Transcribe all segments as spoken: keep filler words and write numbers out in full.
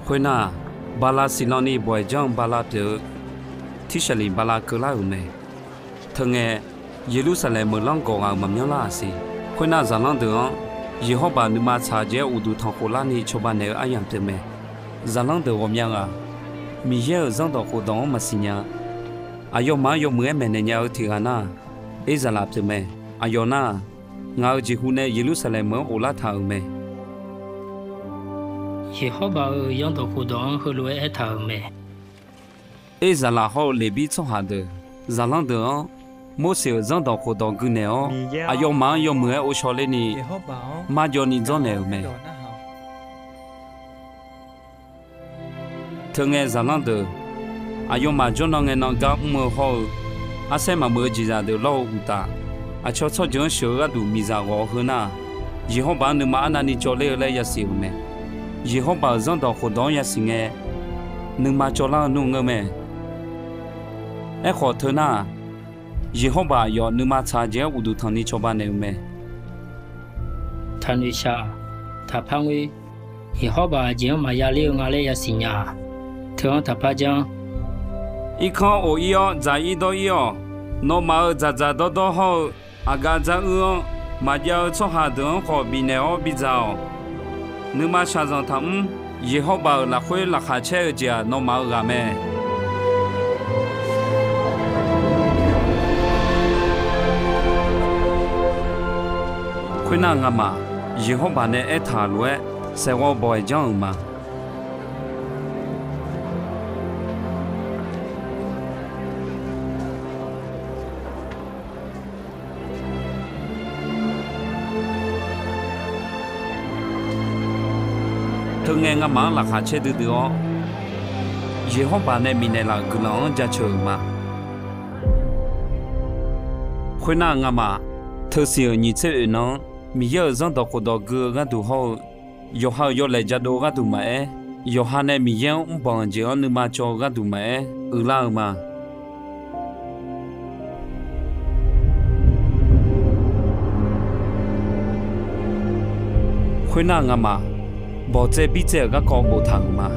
Khoernar, bala siqlan ni bawq-aeq janr-eu bala pyeuf-eu tirsaqliq bala keuvlar-euq mae. Teungae, Yeqlursaqlaeq meuq lanr gawq ghaq-euq maqmyanr lar-aq siq. Khoernar, zaqlanr deuq-anr Yeqhawrbaq nuima tsaq-eu jeq-aer uqduq tanqkhof larni cawba naeq-eu aryamq pyeufmae. Zaqlanr deuq ghawqmya ghaq, Miqyaer-euq zanrdawq khofdawq-anr maqsiq nya. Aqyawfmaf-anr yawmuiq-aer maeqnaeq nya-eu tiq ghaq nar, Erzaqlaf pyeufmae. Aqyawf nar, ngaq-euq jeqhu nae Yeqlursaqlaeq meuq-anr ghoflar taq-euq mae. Yeqhawrbaq-euq zanrdawq khofdawq-anr heulof-aer aertaq-euq mae. Erzaqlaf hawr-eu Leqbir tsawrhaq deuq, zaqlanr deuq-anr Morseq-euq zanrdawq khofdawq gui naeq-awr, aqyawfmaf-anr yawmuiq-aer ghovshaw lerni, marjawv ni dzawrnaeq-euq mae. Teungae zaqlanr deuq, aqyawfmaf jawrnan ngae nan gar mr-eu hawr-eu, arsaer maqmuiq-eu jeqzaq deuq lawr-eu uqtaf, aqcawq tsawrjeuq-anr sheuq-eu gharduq miqzaq ghawq-eu heu nar, Yeqhawrbaq-anr nuima arnavni cawv ler-eu laer yasiq-euq mae. Yeqhawrbaq-euq zanrdawq khofdawq-anr yasiq ngae, nuima cawvlar-eu nmr ngeur mae. Aerkhawf teu nar, Yeqhawrbaq aqyawf nuima tsaq-eu jeq-aer uqduq tanqni cawba naeq-eu mae. Taqnoeq shaq, taqpar ngoer. Yeqhawrbaq aqjeq-anr maqya ler-eu nga laer yasiq nya-aq, teu-anr taqpar janr. Irkanr of ir-awr dzaq ir dawr ir-awq. Nawmaf-euq dzaqdzaq dawrdawr hawr-eu aqgaf dzaruir-anr maqjav-eu tsawrhaq deuq-anr khawf bifnaeq-awr bidzaq-awq. Nuima shaqzanq taqmr. Yeqhawrbaq-euq lafkhoer laqkhaq caer-eu jeq-aq, nawmaf-euq ghaq mae. Khoernar, ngamaf Yeqhawrbaq nae aertaq lof-aer saeqghawv bawq-aeq janr-euq ma. Teungae ngamaf-anr laqkhaq caer duidui-awr, Yeqhawrbaq nae bifnaeq laf-euq guiqlanq-anr jaceuq-euq ma. Khoernar, ngamaf teusiq-euq nyiq tser oeq nan-anr Miqyaer-euq zanrdawq khofdawq gui-eu gharduq hawr-eu, yawqha-euq yawlaeq jadov gharduq maqaer, yawqha nae Miqyaer-anr mrbanq-euq jeq-anr nuima cawv-eu gharduq maqaer, uiqlar-eu ma. Khoernar, ngamaf bawqtsaev birtsaev-euq garkawv boftaq-euq ma.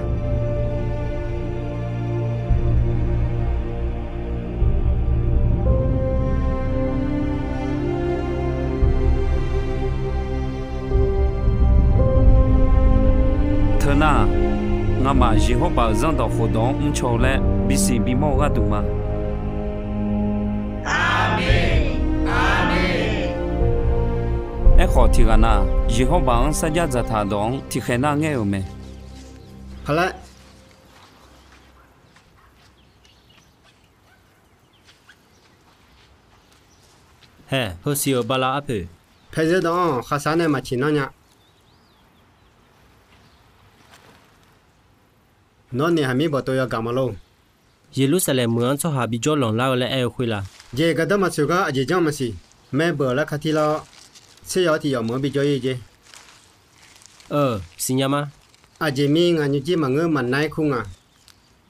Teunar-aq, ngamaf Yeqhawrbaq-euq zanrdawq khofdawq-anr mrcaw-eu laer bisiq bimawr-eu gharduq ma. Aqmeq, aqmeq. Aerkhawf, tiqghaq na, Yeqhawrbaq-anr sarjax dzaqtaq dawq-anr tiqkhaeq nar ngaer-euq mae. Paqlaer. Hae, heusiq-euq bala arpoeq. Paerzeur dawq-anr khaqsar nae maqciq nanr nya. Nawr Neqhaqmir bawqtov yagaq ma lor. Yeqlursaqlaeq meuq-anr tsawrhaq bijawr lanqlar-eu laer aer-eu khoer la? Jeq gardanr maqtsoeq gar aqjeq janr maqsiq. Maer beuq-euq lar kar tir lar-awr, tser yawf-awr tiq yawf meuq-anr bijawr ir-eu jer. Euq, siqnya ma. Aqjeq mir ngaq nymrjir maqngeur maqnar-aer kur nga.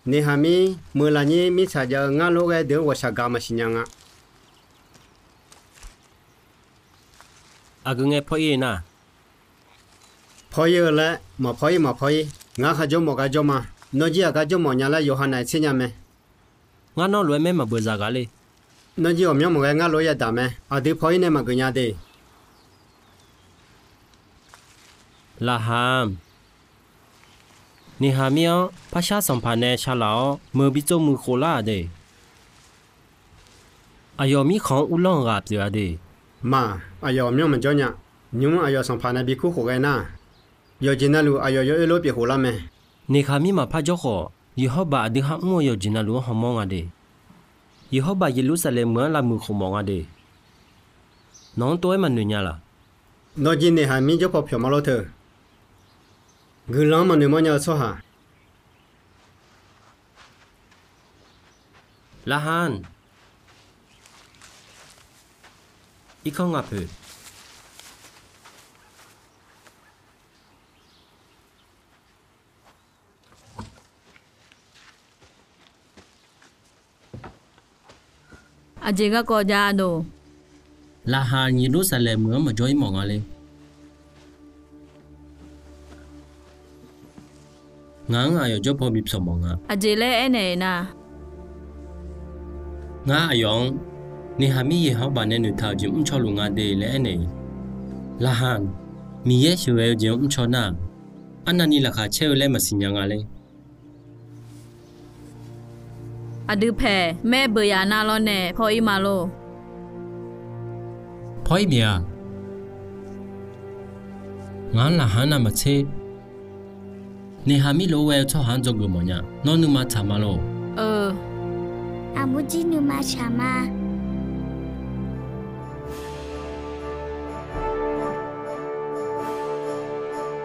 Neqhaqmir meuq lafnyir mirtsaq jav-eu ngar lof ghae deuq-anr ghawqshaq gaq maqsiq nya nga. Aqgeu ngae paw ir-eu nar, paw ir-eu laer maqpaw ir maqpaw ir. Ngar kharjawr mawf gar jawr ma. Nawr jir-aq gar jawr mawf nya laer yawqha naf-aer tser nya mae. Ngar nawr lof-aer maer maqbeuq zaq ghaq le. Nawr jir ghawqmyanr maqghae ngar lof-aer yadaq mae. Aqdui paw ir nae maqgeuf nya de. Laqhaq-anr, Neqhaqmir-anr parshar sanqpaq nae sharlaq-awr meuq bi tsov muiq khof lar-aq de. Aqyawf mirkhanq-anr uvlanr-eu ghaq pyeuf-a de. Maq, aqyawf ghawqmyanr maqjawr nya. Nymr aqyawf sanqpaq nae bi kur khof ghae nar, yawqjeq navluf aqyawf yawoer lof pyeuf khof lar mae. Neqhaqmir maqpar jawr khawf, Yeqhawrbaq aqdui har mr-eu yawqjeq navluf-anr hawmawr nga de. Yeqhawrbaq Yeqlursaqlaeq meuq-anr lavmuiq khof mawf nga de. Nawq-anr tov-aer maqnoeq nya laq? Nawr jir Neqhaqmir jawr paw pyawq ma lor teu. Guiqlanq-anr maqnoeq mawrnya-eu tsawrhaq. Laqhaq-anr, irkanr ngaq poeq. Aqjeq garkawv jav-a dov. Laqhaq Yeqlursaqlaeq meuq-anr maqjawr ir mawf nga le. Ngaq-anr aqyawf jawr paw bipyeuf mawf nga. Aqjeq laer aernaeq-euq nar, ngar aqyawf-anr, 'Ni haq mir yaeqhawr baq nae noeqtaq-euq jeq mrcaw luf nga de' laer aernaeq-iq, laqkhaq Miqyaer sheuqghae-eu jeq-anr mrcaw nar-aq, arnavni laqkhaq caer-eu laer maqsiq nya nga ler. Aqdui paeq maer beuq yaf nav lawr nae paw-ir ma lor. Paw-ir bif-aq. Ngaq-anr laqkhaq-anr navmaqtser, 'Ni haq mir' lof-aer ghae-eu tsawrhaq-anr dzawgeuf mawf nya. Nawr nuima tsaq ma lor. Aqmurjir nuima tsaq ma.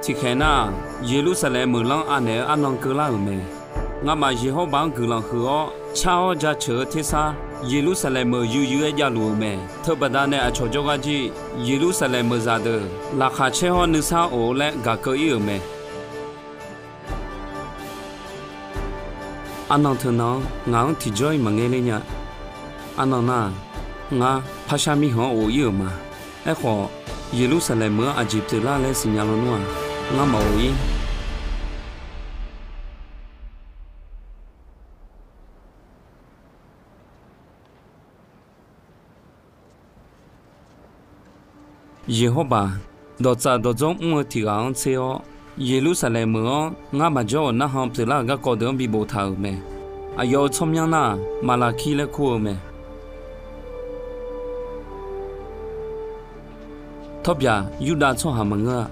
Tiqkhaeq nar-aq, Yeqlursaqlaeq meuq lanr anaeq-eu arnan keuvlar-euq mae. Ngamaf yaeqhawr baq-anr guiqlanq huiq-awr, car-awr jaceuq-eu tersar, Yeqlursaqlaeq meuq yuiryuir-aer javluf-euq mae. Teubaqda nae aqcawq jawrgar jir, Yeqlursaqlaeq meuqzaq deuq laqkhaq caer hawr nuisar of-eu laer gaq keuv-ir-euq mae. Arnan teunan-anr ngaq-anr tiqjawr-ir maqngaer ler nya. Arnan nar-aq, ngar parshar mirkhanq-anr of-ir-euq ma. Aerkhawf, Yeqlursaqlaeq meuq-anr aqjeq pyeuflar laer siqnya lawnmr-aq, ngar maqof-ir. Yaeqhawr baq, dawqtsaf dawqdzawr mr-eu tiq ghaq-anr tser-awr, Yeqlursaqlaeq meuq-anr ngar maqjawr-euq narkhan pyeuflar-euq garkawv deuq-anr bi boftaq-euq mae. Aqyawf-euq tsawrmyanr nar-aq, Maqlaqkir laer kur-eu mae. Tawrbyaq, Yurdav tsawrhaq maqngeur-a.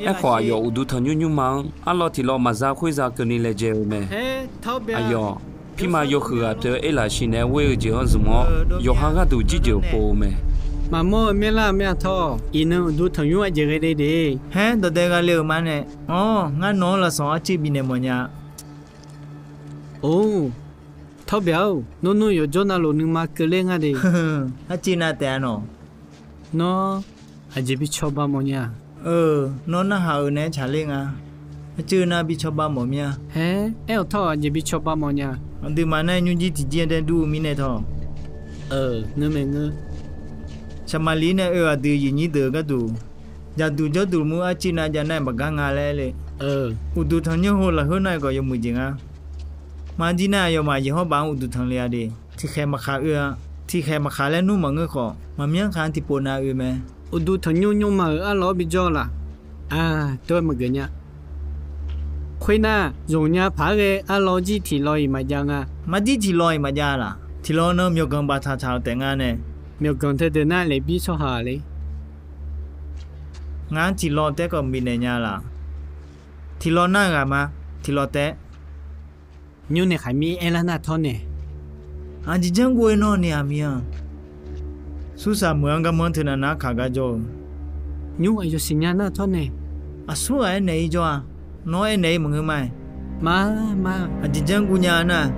Aerkhawf, aqyawf uqduq tanqnymr nymrma-anr arlawr tiq lawr maqza khoer za keuvni laejae-eu mae. Aqyawf, pirma yawhuiq ghaq pyeuf-eu Erlaqsiq naeq-aer ghoer-eu jeq-anr zmq-awr, yawqha gharduq jirjeuq pov-eu mae. Maqmawr-eu maerlar-eu mae-aq tawr, iqnan uqduq tanqnymr aqjeq ghae de de. Haer, dawqdae gha le-euq ma nae. Awr, ngar nawq-anr lafsawq arcuiv bifnaeq mawf nya. Or, Tawrbyaq-or, nawr nmr yawqjawr navluf nuima keuvler nga de. Arcuiv nav taef-a nawq. Nawr aqjeq bi cawba mawf nya-a? Nawr narhaq-euq naeq-aer tsaqler nga. Arcuiv nav bi cawba mawf mir-a. Haer, aer-awq tawr aqjeq bi cawba mawf nya. Aqduimaf nar-aer nymrjir tiqjir-anr daer dur-eu mirnae tawr. Ngeur mae ngeur. Saqmaqliv nae oe aqdui yiqnyir deuq-eu gharduq, jaqduq jawrduq mur arcuiv nav jav nar-aer maqgar nga laer aer le. Uqduq tanqnymr heu lafkhoer nar-aer khawf yawmuiq jeq nga. Maqjir nar-aq, aqyawfmaf yaeqhawr baq-anr uqduq tanq le-a de. Tiqkhaeq maqkhaq oe-a. Tiqkhaeq maqkhaq laer nmr maqngeur khawf, maqmyanr khaq-anr tiqpov nav oe mae. Uqduq tanqnymr nymrma-euq arlawr bijawr-eu laq? Aq, tov-aer maqgeuf nya. Khoernar, zmqnya paq-aer ghae arlawr jir tiq law-iq maqjav nga. Maqjir tiq law-iq maqjav laq? Tiq law nan myawqganq baftaq taq-euq taef nga nae. Myawqganq teudeuq nar-aer laeqbir tsawrhaq le. Ngar-anr tiq law taef-aer khawf bifnaeq nya laq? Tiq law nar-eu ghaq ma. Tiq law taef-aer. Nymr nae khaqmir aerlar nar tawr nae. Aqjeq janrgov-aer nawr ni aqmir-anr, sursaq meuq-anr garmanr teunav nar kaq gar jawr-eu. Nymr aqyawf siqnya nar tawr nae. Aqsur ghaq aernaeq-ir jawr-a. Nawr aernaeq-ir maqngeur ma-aer. Ma, ma. Aqjeq janrgov nya nar.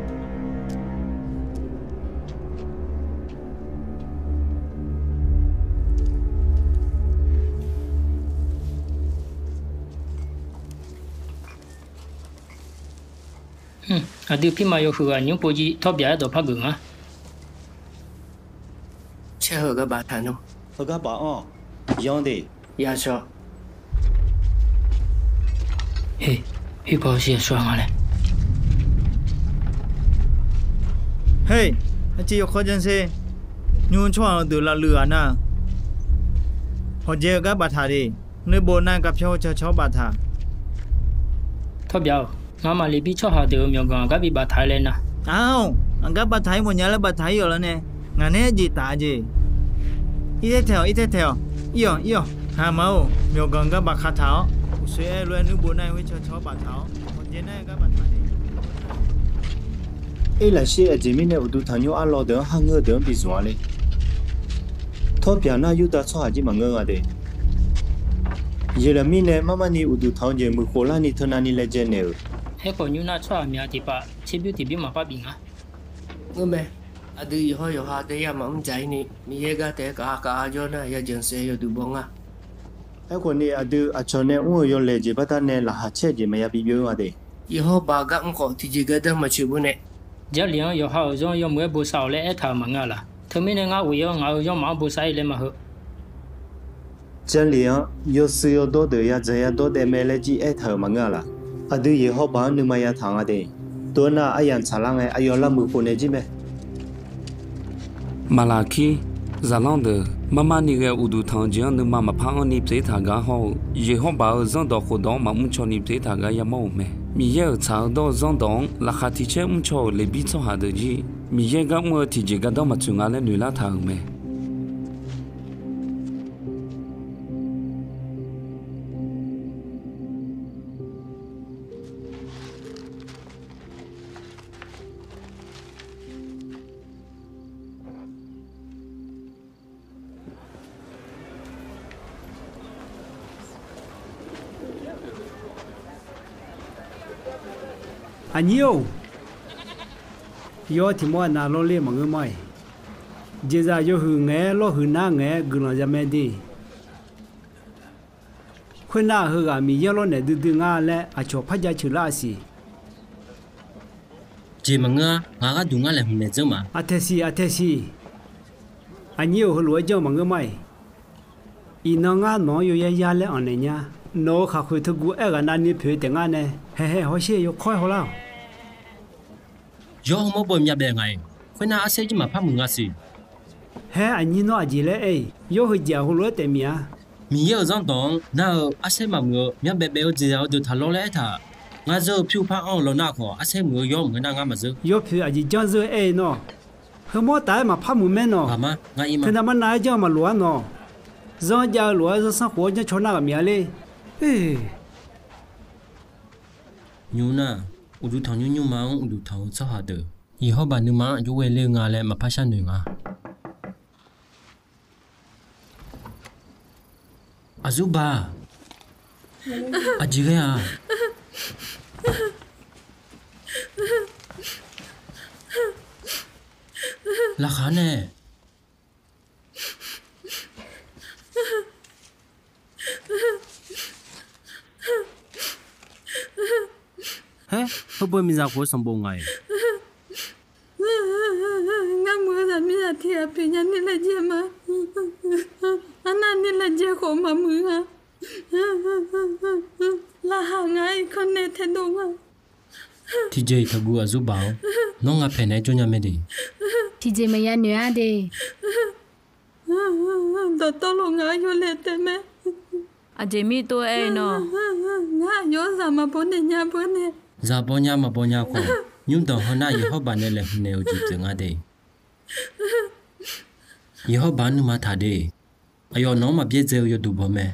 Aqdui pirma yawhuiq ghaq nymr pov jir Tawrbyaq-aer dawqpar geuf nga. Caer heu gar baftaq nmr. Heugar baf-anr-awq. Yanr de. Yashawr. He, heugar shir yashawr nga laer. Her, aqciv yawkawr janr sher. Nymr tsawrhaq-euq deuq lavluiv ghaq nar, hawqjae-eu gar baftaq de. Nuirbof nar-aer garpyawr cawcaw-awr baftaq. Tawrbyaq-awq, ngamaf leqbir tsawrhaq deuq-euq myawqganq aqgar bi baftaq-aer laer nar. Aq-awq, aqgar baftaq-ir mawfnya laer baftaq-ir-awq lawr nae. Ngaq nae-aer jeq taf-a jeq. Ir taer taeq-awq, ir taer taeq-awq. Ir-awq, ir-awq. Haq maf-or, myawqganq gar bafkaq taq-awr, uqsoer-aer lof-aer nuirbof nar-aer khoer cawcaw-awr baftaq-awr, hawqjae nar-aer gar baftaq de. Erlaqshir aqjeq mirnae uqduq tanqnymr arlawr deuq-anr kharngeur-eu deuq-anr bi zmq-a le. Tawrbyaq nar Yurdav tsawrhaq jir maqngeur nga de. Yeqlaqmir nae marmarni uqduq tanq-eu jeq muiqkhof larni teunavni laejae naeq-euq. Aerkhawf, nymr nar tsawrhaq mya tiqpav tserbymr tiqbymr maqpar bif nga. Ngeur mae. Aqdui yawqhawr yawqha taef-aer yamaf mr dzaq-ir ni, Miqyaer gar taef-aer kaf kaf-a jawr nar, yajanq saef yawduq baw nga. Aerkhawf ni, aqdui aqcawq nae mr-euq yawlaeq jeq baqdanae laqkhaq caer-eu jeq maqya bi byov-ir nga de. Yawqhawr baq gar mr khawf, tiqjeq gardanr maqtsoeq bur nae. Jarlif-anr yawqha-euq zanr yawmuiq-aer bosav-awq laer aertaq-euq maqngeur-a laq? Teumirnae ngar ghof-ir-awr ngaq-euq zanrmaf-anr bosav-ir laer ma heu. Jarlif-anr yawshuif yawdawr deuq yadzaq yadawr daef mae laer jir aertaq-euq maqngeur-a laq? Aqdui Yeqhawrbaq-anr nuima yataq nga de. Tov-aer nar, aryamq tsaqlar ngae aqyawf lavmuiq khof naeq jir mae. Maqlaqkir, zaqlanr deuq, marmar ni ghae uqduq tanq-eu jeq-anr nuima maqpar anrni pyeuf taq gar hawr-eu, Yeqhawrbaq-euq zanrdawq khofdawq-anr maqmr caw ni pyeuf taq gar yamawr-euq mae. Miqyaer-euq tsaq-eu dawr-eu zanrdawq-anr laqkhaq tiq caer mr caw-euq Leqbir tsawrhaq deuq jir, Miqyaer gar mr-eu tiqjeq gardanr maqtsoeq nga laer noeqlar taq-euq mae. Aqnyir-or, yawr tiq mawr-aer nav lawrler maqngeur ma-iq. Jeqzaq yawhuiq ngaeq-aer lawrhuiq nar ngaeq-aer guiqlanq ya mae de. Khoernar, heughaq Miqyaer lawrnaeq duidui nga laer aqcawq par jaceuq lar-a siq. Jeq maqngeur-ar, ngaq gharduq ngar laeqhmq naeq dzeur ma. Aqtaeq siq, aqtaeq siq. Aqnyir-or, heulof-aer janr maqngeur ma-iq. Iqnan ngar nawq-anr yawyaer yar laer anq naeq nya. Nawq-euq khaqkhoeq teuguv aerghaq navni poeq taef ngar nae, haeqhaeq hawsher yawkawr-aer hawlar-awq. Yawr heumawr baw myavbaef ngaq-iq. Khoernar, arsaer jir maqpar muiq nga siq. Haer, aqnyir nawr aqjeq laer aer-iq, yawr heujeq-aq heulof-aer taef mif-a. Miqyaer-euq zanrdawq-anr nar-eu arsaer maqmuiq-eu myavbaef baef-eu jeqzaq-eu deuq taq lawr laer aertaq. Ngar zeur-eu pyur par anr-eu lawnar khawf, arsaer muiq-eu yawr maqngeur nar ngar maqzeur. Yawpoeq aqjeq janr zeur-eu aer-eu nawr, heumawr taf-aer maqpar muiq mae nawq. Ghaq ma, ngar ir ma. Teunav mar nav-aer janr-eu maqloq-ar nawq. Zanr jav-eu lof-aer zanrsanrkhof-awr janrcaw nar ghaq mif-a ler. Nymr nar, uqduq tanqnymr nymrma-anr uqduq tanq-eu tsawrhaq deuq, Yeqhawrbaq nuima-anr jov ghae ler-eu nga laer maqpar sharnoeq nga. Aqzurbaq, aqjeq ghae-aq? Laqkhaq nae. Haer, heubaw miqzaq khof-eu sanqbof ngaq-iq. Ngar muiq-eu zaqmiqzaq tiq ghaq pyeuf nya ni laejae ma. Arnavni laejae khof maqmuiq-a. Laqkhaq ngaq-aer irkanr nae taedov nga. Tiqjeq-iq taqguv Aqzurbaq-or, nawr ngaq paeq naeq-aer jawr nya mae de. Tiqjeq maqya noeq-ar de. Dawqtawvluf ngaq-anr yawlaeq taef mae. Aqjeq mirtov aer-eu nawr, ngar aqyawf-anr zaq maqbaw naeq nya beu nae. Zaq baw nya maqbaw nya khawf, nymrdanq hawnar Yeqhawrbaq nae laeqhmq naeq-euq jeq pyeuf nga de. Yeqhawrbaq-anr nuima taq de. Aqyawf nawq-anr maqbyaerdzae-eu yawduq baw mae.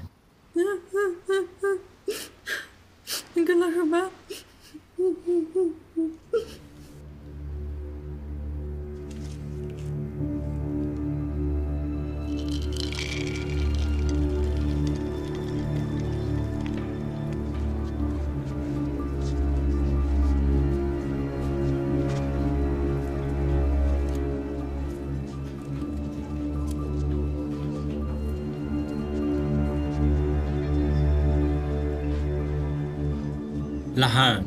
Laqkhaq,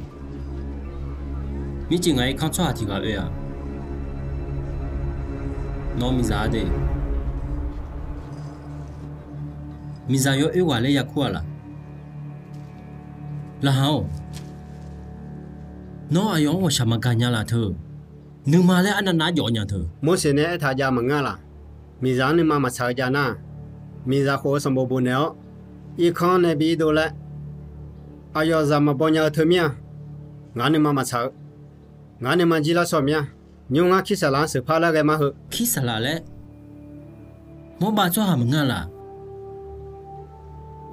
mircif ngaq irkanr tsawrhaq tiq ghaq oe-aq, nawq-eu miqzaq-a de. Miqzaq yawoer ghaq laer yakur-a laq? Laqkhaq-or, nawr aqyawf-anr ghawqshaq maqgaq nya laf teu. Nuima laer arnavnav-aer jawf nya teu. Morseq nae aertaq jav maqngeur-a laq? Miqzaq-anr nuima maqtsaq-eu jav nar, miqzaq khof-eu sanqbof bofnaeq-awr, irkanr nae bi irdov laer, aqyawf zaq maqbaw nya-eu teu mir-a. Ngaq nuima maqtsaq-eu. Ngaq nuima jir lar shawr mir-a. Nymr ngar Kirsaqlaq-anr sheuqpar lar ghae mar heu. Kirsaqlaq laer, Mawrbav tsawrhaq maqngeur-a laq?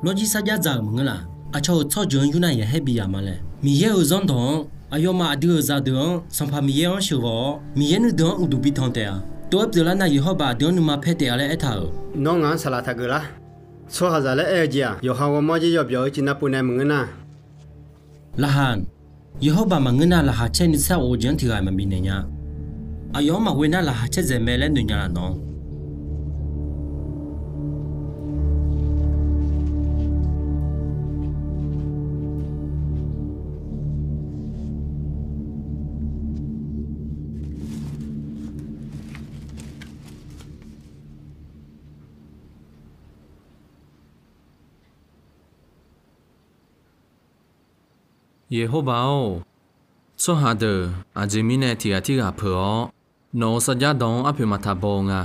Lawrjir sarjax dzaq-euq maqngeur laq? Aqcawq-euq tsawrjeuq-anr yur nar yaqhaer bi yaq ma laer. Miqyaer-euq zanrdawq-anr, aqyawfmaf aqdui-euq zaqdeuq-anr Sanqpaq Miqyaer-anr sheuqghawv-awr, Miqyaer nuideuq-anr uqduq bi tanq taef-a. Tov-aer pyeuflar nar, Yeqhawrbaq aqdui-anr nuima paer taef-a laer aertaq-euq. Nawr ngaq-anr saqlaq taq geuf lar. Tsawrhaqzaq laer aer-eu jeq-aq, yawqha ghawrmawr jir yawbyawq-eu civ nar pov nae maqngeur nar. Laqkhaq, Yeqhawrbaq maqngeur nar, laqkhaq caer nuisar of-eu jeq-anr tiq ghaq maqbi naeq nya. Aqyawf-anr maqghoe nar, laqkhaq caer dzaeq mae laer noeq nya laf nawr. Yeqhorbaq-or, tsawrhaq deuq aqjeq mirnae tiq ghaq tirghaq peuq-awr, nawq-euq sarjax dawq-anr arpoeq maqtaq baw-eu nga.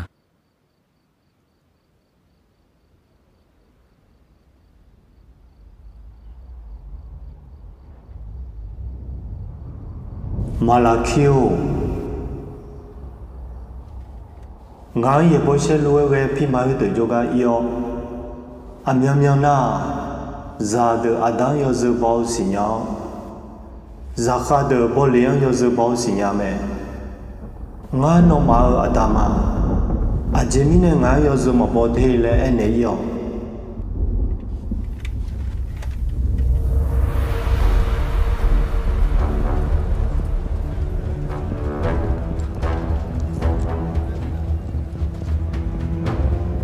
Maqlaqkir-or, ngaq-anr yaeqbawq saerlu-aer ghae pirma khoerdeuq jawrgar ir-awr, aqmyanmyan nar-aq, zaqdeuq aqda-anr yawzeu baw-eu siqnya-awr, zaqkhav deuq bawle-anr yawzeu baw-eu siqnya mae. Ngar nawmaf-euq aqda ma. Aqjeq mirnae ngaq-anr yawzeu maqbaw de laer aernaeq-ir-awq.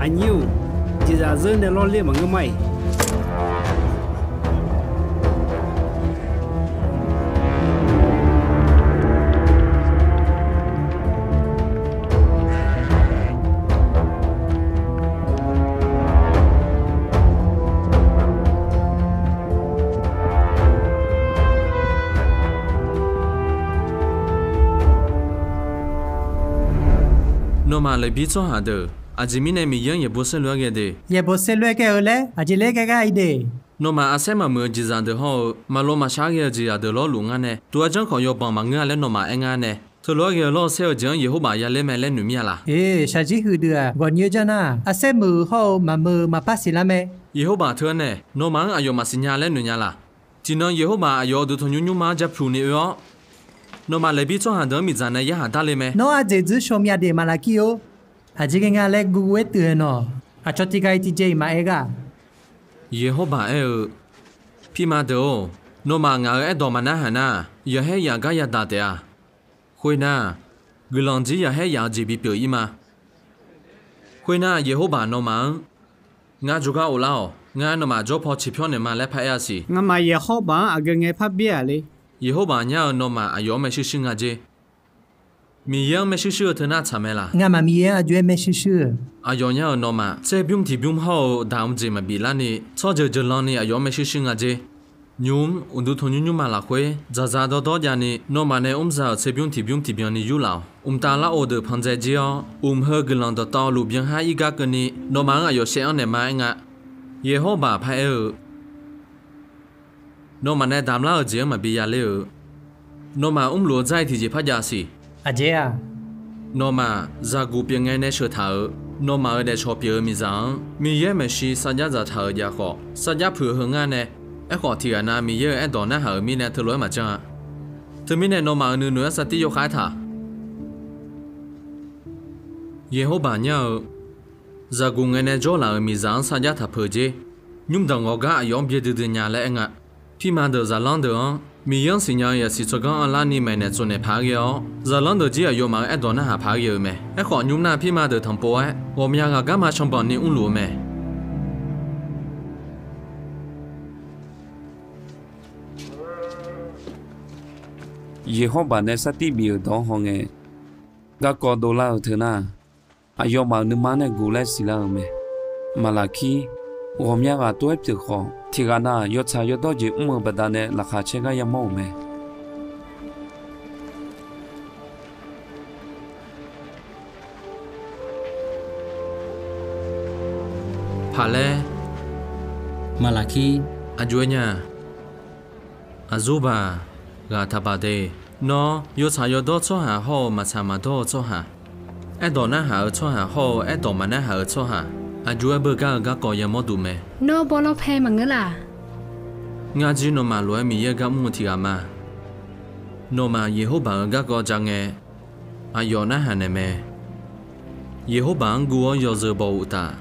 Aqnyir-or, jeqzaq zeur nae lawrler maqngeur ma-iq. Nawmaf Leqbir tsawrhaq deuq, aqjeq mirnae Miqyaer-anr yaeqbawq saerlu-aer ghae de? Yaeqbawq saerlu-aer ghae-eu laer aqjeq laer ghae gar ir de? Nawmaf arsaer maqmuiq-eu jeqzaq deuq hawr-eu, maqlo maqshar ghae-eu jeqzaq deuq lawrluf ngar nae, tov-aer janrkhawf yawbanq maqngeur-a laer nawmaf aer ngar nae, teulof-aer ghae-eu lawr-eu saer-eu jeq-anr Yeqhorbaq yalaer mae laer noeq mir-a laq? Eq, shaqjir huiqdui-aq, ghawqnyoer janr nar, arsaer muiq-euq hawr-eu maqmuiq maqpar siqlar mae. Yeqhorbaq teu-aer nae, nawmaf-anr aqyawf maqsiq nya laer noeq nya laq? Tiqnan Yeqhorbaq aqyawf-euq duqtanqnymr nymrma-anr ja pluq ni oe-awr, nawmaf Leqbir tsawrhaq deuq-anr miqdzaq nae yarhaq dar le mae. Nawr ardzaeq dzuir shaw myav de Maqlaqkir-or. Aqjeq ghae nga laer guv guv-aer tuif-eu nawq, aqcawq tiq ghaq-iq tiqjeq-iq maqaer ghaq. Yeqhorbaq aer-eu, Pirma deuq-or, nawmaf ngaq-euq aerdawq maqnarhaq nar, yaqhaer yaf gar yadaq taef-a. Khoernar, guiqlanq jir yaqhaer yaf-eu jeq bipyeuf-ir ma. Khoernar, Yeqhorbaq nawmaf-anr, Ngar jawrgar of lar-awq. Ngar nawmaf jawr paw ciqpyawr naeq ma laer paraer-a siq. Ngamaf Yeqhorbaq-anr aqgeu ngae parbi-aq le. Yeqhorbaq nyar-eu nawmaf aqyawf-anr maershuir shuir nga jer. Miqyaer-anr maershuir shuir-eu teu nar tsaq mae laq? Ngamaf Miqyaer-anr aqjox-aer maershuir shuir-euq. Aqyawf nyar-euq nawmaf tser bymr tiq bymr hawr-eu daq-eu jeq maqbif larni, tsawrjeuq jeuqlanni aqyawf-anr maershuir shuir nga jer. Nymq-mr uqduq tanqnymr nymrma lafkhoer dzaqdzaq dawrdawr javni, nawmaf nae mr za-euq tser bymr tiq bymr tiqbyan ni yurlaf-awq. Mqtav larghov deuq pan dzae jir-awr, mq heu guiqlanq dawqtawvluf byan har ir gar keuvni, nawmaf-anr aqyawf shaev-anr naeq ma aer nga. Yeqhorbaq paraer-eu, Nawmaf nae damq lar-eu jeq-anr maqbi yaler-eu, nawmaf mrluf-eu dzar-iq tiqjeq par jav siq. Aqjeq-aq, nawmaf zaqguq pyeuf ngae nae sheuq taq-euq, nawmaf-euq daefcawq pyeuf-eu miqzaq-anr Miqyaer maeqshi sarjax dzaqtaq-euq jav khawf, sarjax puiq heu ngar nae. Aerkhawf, tiq ghaq nav Miqyaer-euq aerdawq narhaq-euq mirnae teulof-aer maqjan-a. Teumirnae, nawmaf-euq nuinoeq-aer sartir yawkhav-aer taq. Yeqhorbaq nyar-eu, zaqguq ngae nae jawrlaf-euq miqzaq-anr sarjax taq peuq jer. Nymr danqghawq gar aqyawf-anr byaerdui dui nya laer aer nga. Pirma deuq zaqlanr deuq-anr Miqyaer-anr siqnya-eu yasiq tsawrganr arlarni maeqnaeq tsovnaeq paq-aer ghae-awr, zaqlanr deuq jir aqyawfmaf-euq aerdawq narhaq paq-aer ghae-eu mae. Aerkhawf, nymr nar pirma deuq tanqpov-aer ghawqmya ghaq garma canbanq ni mrluf-eu mae. Yeqhorbaq nae sartir bif-euq dawq-anr hawngae, garkawv dovlar-eu teu nar, aqyawfmaf-euq nuima-anr nae guv laer siqlar-euq mae. Maqlaqkir, ghawqmya ghaq tov-aer pyeuf khawf, tiq ghaq nav yawtsaq yawdawr jeq mr-eu baqdanae laqkhaq caer gar yamawr-euq mae. Paqlaer, Maqlaqkir, aqjox-aer nya. Aqzurbaq, ghaq taqbaq de. Nawr, yawtsaq yawdawr tsawrhaq hawr-eu maqtsaq maqdawr-eu tsawrhaq, aerdawq narhaq-eu tsawrhaq hawr-eu aerdawq maqnarhaq-eu tsawrhaq, aqjox-aer beugar-eu garkawv yamawr duq mae. Nawr, bawrlawrpae maqngeur laq? Ngar jir nawmaf lof-aer Miqyaer gar mr-eu tiq ghaq ma. Nawmaf Yeqhorbaq-euq garkawv ja ngae, aqyawf narhaq naeq mae. Yeqhorbaq-anr guv-awr yawzeu baw uqtaf,